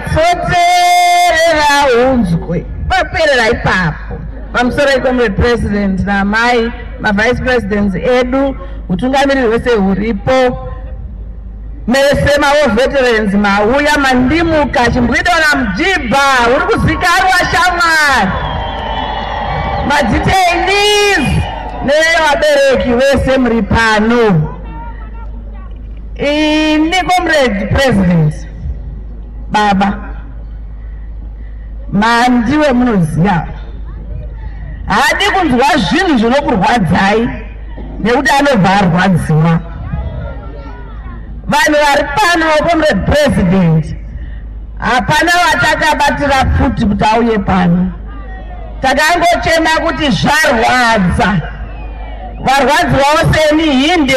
Nyatsoteerera unzwe paperera ipapo. Pamusoro comrade president naamai mavice presidents edu, utungamiriri hwese huripo, mese mawar veterans mauya mandimuka chimbwido namujibha uri kuzikanwa shamwari, madetainees nevabereki vese muri pano. Ini comrade president baba mandiwe munoziva haadi kunzwa zvinhu zvinokurwadzai nekuti anobva arwadziwa. Vanhu vari pano comrade president hapana watakabatira pfuti kuti auye pano, takangochema kuti zvarwadza, varwadziwawo seni hinde,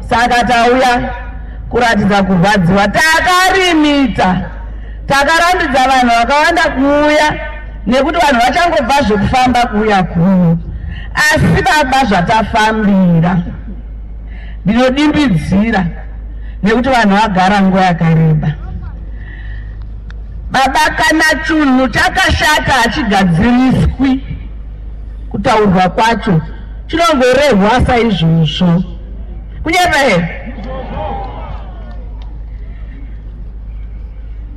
saka tauya kuratidza kurwadziwa. Takarimita, takarambidza vanhu vakawanda kuuya nekuti vanhu vachangobva zvekufamba kuuya kuno, asi baba zvatafambira ndinodimbidzira nekuti vanhu vagara nguva yakareba. Baba, kana chinhu chakashata hachigadziriswi, kutaurwa kwacho chinongorehwa saizvozvo. Kunyepa here?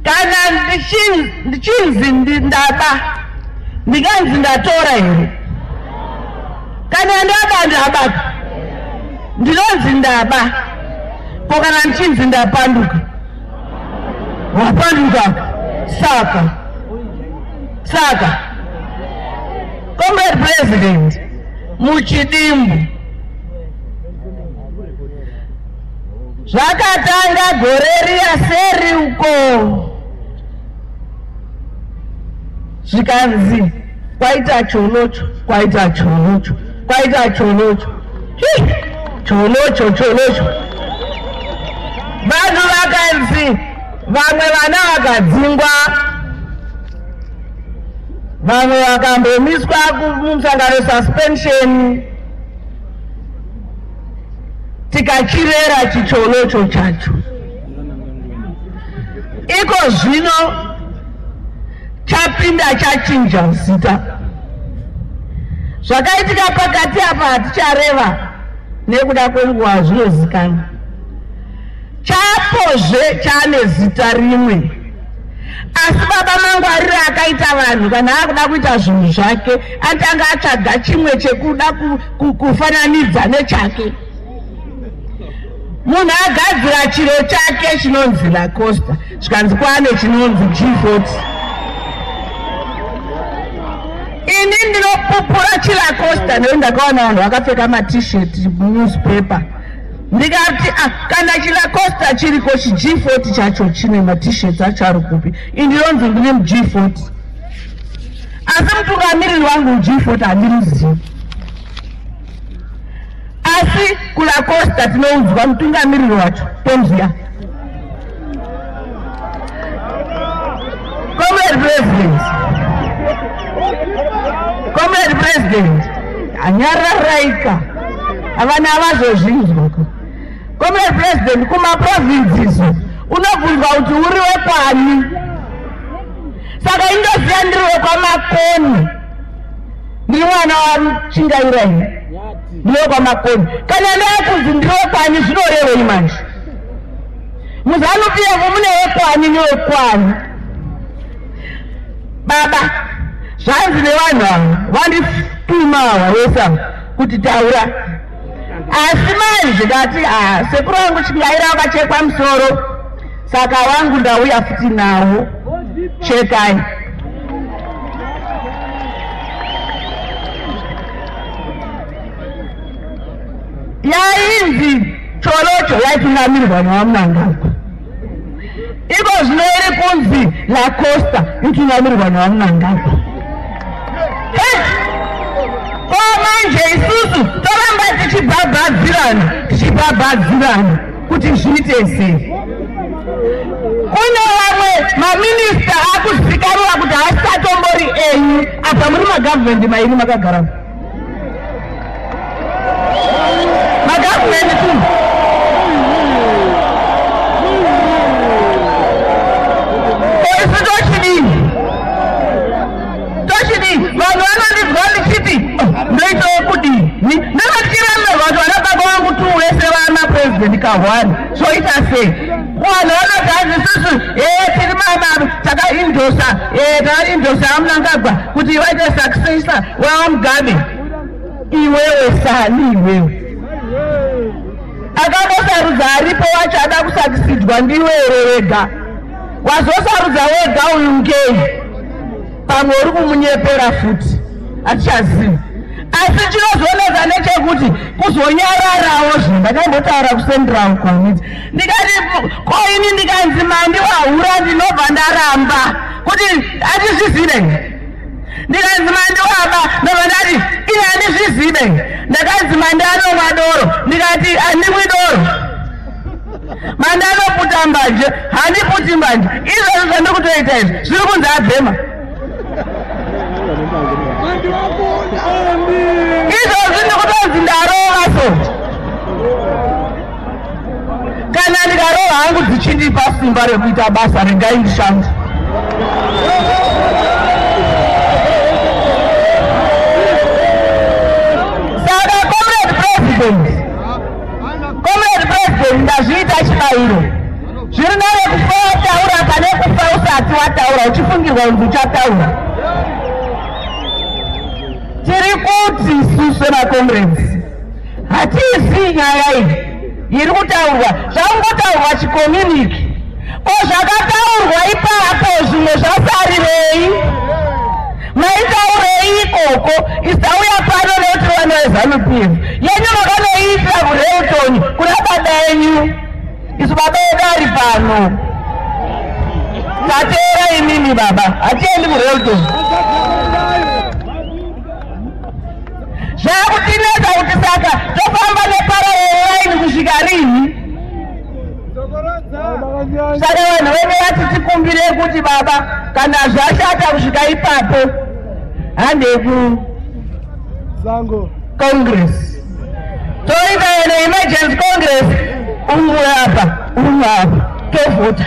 Kana ndichinzi ndaba, ndinganzi ndatora here? Kana ndaba ndaba, ndinonzi ndaba. Ko kana ndichinzi ndapanduka, wapanduka. Saka comrade president, muchidimbu zvakatanga gore riya seri uko, zvikanzi kwaita cholocho, kwaita cholocho, kwaita cholocho, cholocho, cholocho. Vanhu vakanzi vamwe vana vakadzingwa, vamwe vakambomiswa mumusangano suspension, tikachirera chicholocho chacho. Iko zvino chapinda chachinja zita. Zvakaitika pakati apa hatichareva nekuda kwenguva zvinozikanwa. Chapozve chane zita rimwe, asi baba mangwariro akaita vanhu kana akuda kuita zvinhu zvake atanga atsvaga chimwe chekuda kufananidza nechake. Munhu agadzira chiro chake chinonzi Lacosta, zvikanzi kwane chinonzi G40. Ini ndinopupura chiLacosta nekuti ndakaona vanhu vakapfeka maT-shirt newspaper, ndikati kana chiLacosta chiriko, chi G40 chacho chine maT-shirts acho ari kupi? Indinonzi ndine muG40, asi mutungamiriri wangu G40 handirizivi. Asi kulacosta tinoudzwa mutungamiriri wacho tomuziya. Comrade president, comrade president, anyararaika avana avazozvinzwa. Comrade president, kumaprovinces unobvunzwa kuti uri wekwani, saka indoziya ndiri wekwaMakoni, ndiri mwana waChingaira ini, ndiri wekwaMakoni. Kana ndakunzi ndiri wekwani zvinorevei manje? MuZANU PF mune wekwani newekwani. Baba, zvanzi nevanhu ava vandituma ava vese ava kuti taura, asi manje ndati sekuru vangu Chingaira wakachekwa musoro, saka wangu ndauya futi nawo, chekai. Yainzi cholocho yaitungamirirwa nevaMnangagwa, iko zvino iri kunzi Lacosta itungamirirwa nevaMnangagwa. Ko manje isusu toramba tichibhabhadzirana tichibhabhadzirana kuti zviite sei? Kune vamwe maminista akuzikanwa kuti haasatombori enyu, apa muri magavhumendi mairi makagara magavhumendi tu. ka1 zvoita sei? Vanhu vanoti hanzi isusu tiri mama takaindosa takaindosa aMnangagwa kuti vaite successor waMugabe. Iwewe sani iwewe akangosarudza aripo wacho ada kusakisidwa ndiwewe wega, wazosarudza wega uyu ngei, pamwe uri kumunyepera futi, hatichazivi. Asi chinozonetsa nechekuti kuzonyararawo zvinhu. Ndakambotaura kuCentral Committee ndikati ko ini ndikanzi Mandi wahura ndinobva ndaramba kuti hatizvizive. Ndikanzi Mandi waba ndobva ndati ini handizvizive. Ndakanzi Mandi anomwa doro ndikati handimwi doro. Mandi anoputa mbanje handiputi mbanje. Izvozvo zvandiri kutoita izvi zviri kunzi abhema. Izvozvi ndikutonzi ndarova so. Kana ndikarova hangu dzichindipa simba rekuita basa regai ndishande. Saka Comrade President, ndazviita chibayiro. Zviri nare kufa wataura pane kufa usati wataura uchifungirwa kunzi uchataura. Tiri kuti isu semacomrades hatizivi nyaya iyi iri kutaurwa, zvangotaurwa chicommuniki. Ko zvakataurwa ipapo zvimwe zvasarirei? Maitaurei ikoko? Isauya pano nekuti vana veZANU PF yenyu makanoiitira kuReuton kuna baba enyu. Isu baba edu ari pano, tateera imimi baba, hatiendi kuReuton. Zvakutinetsa kuti saka tofamba neparallel line kusvika rini? Saka vanhu vene vati tikumbire kuti baba kana zvashata kusvika ipapo handei kucongress, toita ene emergency congress, umwe apa umwe apa tovhota.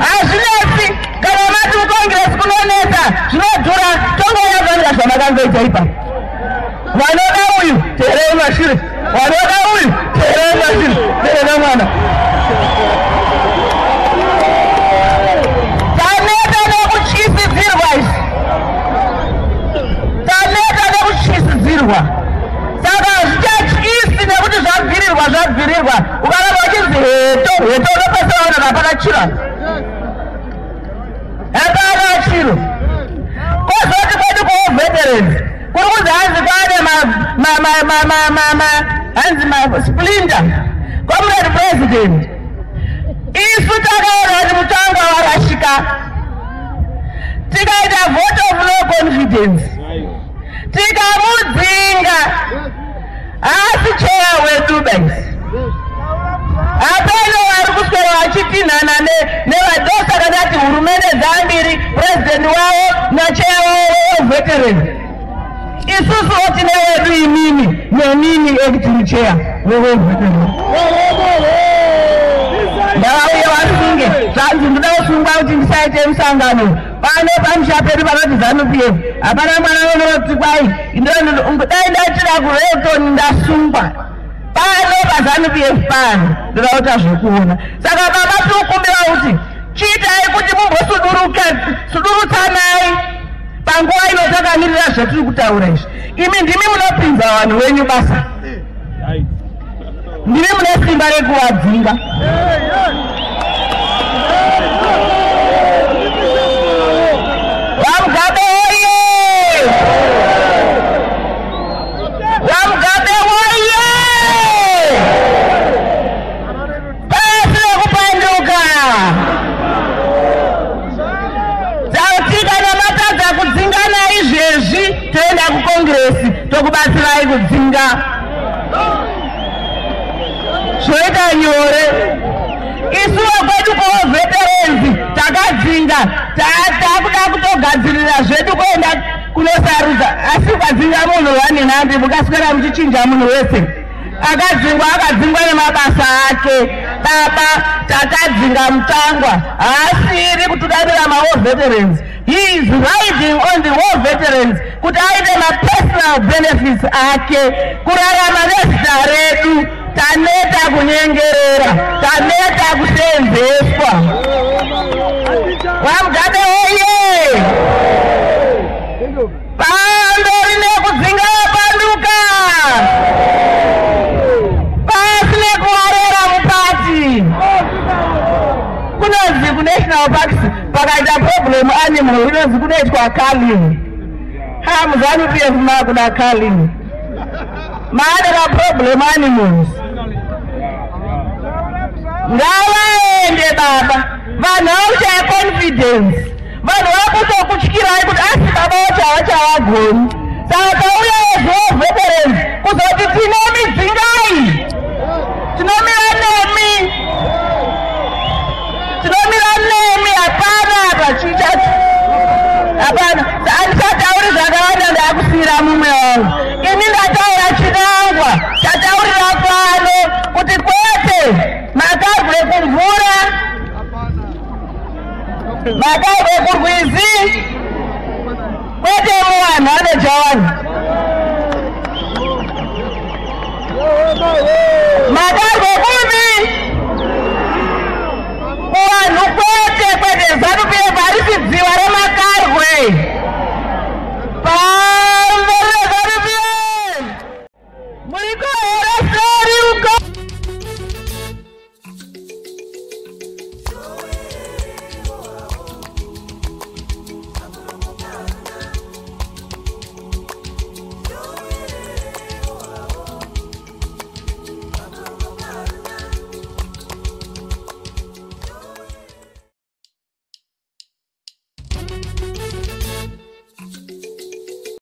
Hazvinetsi kana mati mucongress kunonetsa zvinodhura, tongoyazvanira zvamakangoita ipapo. Vanoda uyu teerei mashure, vanoda uyu teerei mashure, teerera mwana. Taneta nekutyisidzirwa izvi, taneta nekutyisidzirwa. Saka hazvichatyisi nekuti zvabvirirwa zvabvirirwa. Ukaramba uchinzi heto heto unopesera vanhu hapana chiro, hapana chiro. Kozoti kwedu kuveterans kuri kunzi hanzi kwane hanzi masplinter. Comrade President, isu takaona kuti Mutsvangwa warashika, tikaita vote of no confidence, tikamudzinga. Haasi cheya wedu baisi. Hapana vari kuswera vachitinhana nevadosaka ndati hurumende dzambiri, purezidendi wavo nacheya wavo weveteran. Isusuwo tine wedu imimi nenini acting chair weveteran. Ndavauye vasunge, zvanzi ndoda kusungwa kuti ndisaite musangano pano pamusha pedu panoti ZANU PF. Hapana mwana unoti kwai dai ndatira kuReuton ndasungwa pano paZANU PF pano ndoda kuita zvekuona. Saka baba tikukumbira kuti chiitai kuti mumbosudurutsanai panguva ino takamirira zvatiri kutaura izvi. Imi ndimi munopinza vanhu wenyu basa, ndimi mune simba rekuvadzinga. VaMugabe woye! VaMugabe woye! Pasi nekupanduka! Tauti kana matadza kudzingana izvezvi toenda kukongresi tokubatsirai kudzinga. Zvoita nyore. Isuwo kwedu kuveterans takadzinga, takuda kutogadzirira zvedu kuenda kunosarudza. Asi ukadzinga munhu vanenhandi mukaswera muchichinja munhu wese. Akadzingwa akadzingwa nemabasa ake. Baba takadzinga Mutsvangwa, haasiri kutungamira maveterans. He is riding on the war veterans kuti aite mapersonal benefits ake, kurarama nezita redu. Taneta kunyengerera, taneta kuseenzeswa. VaMugabe oye! Pamberi nekudzinga vapanduka, pasi nekuwarera muparty. Kunonzi kunational parks pakaita problem animal, inonzi kunoitwa culling. Ha, muZANU PF makuda culling, maada maproblem animals. Ngavaende baba. Vanhu vakushaya confidence, vanhu vakutokutyirai kuti asi baba vacho havachavagoni. Saka tauya wezuva.